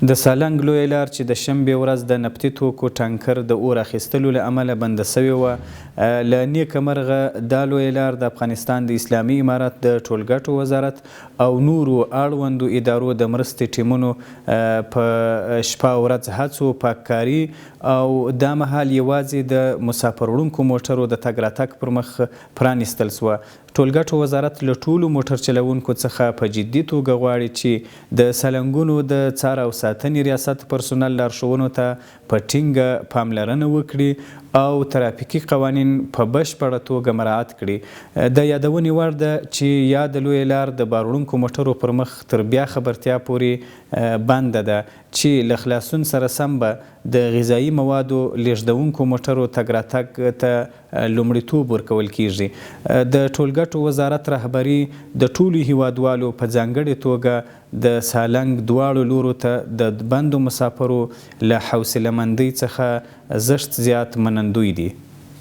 د سالنګ لویه لار چې د شنبې ورځ د نفتي توکو ټانکر د اور اخیستلو له امله بنده شوې وه، له نیکه مرغه دا لویه لار د افغانستان د اسلامي امارت د ټولګټو وزارت او نورو اړوندو ادارو د مرستې ټیمونو په شپه او ورځ هڅو پاک کاري او دا مهال یواځې د مساپر وړونکو موټرو د تګ راتګ پر مخ پرانیستل شوه. ټولګټو وزارت له ټولو موټر چلوونکو څخه په جدي توګه غواړي چې د سالنګونو د څار او ساتنې ریاست پرسونل لارښوونو ته په ټینګه پاملرنه وکړي او ترافیکي قوانین په بشپړه توګه مراعت کړي. د یادونې وړ ده چې یاده لویه لار د باروړونکو موټرو پر مخ تر بیا خبرتیا پورې بنده ده چې له خلاصون سره سم به د غذايي موادو لېږدونکو موټرو تګ راتګ ته لومړیتوب ورکول کېږي. د ټولګټو وزارت رهبري د ټولو هېوادوالو په ځانګړې توګه د سالنګ دواړو لورو ته د بندو مساپرو له حوصله مندۍ څخه زښت زیات منندوی دي.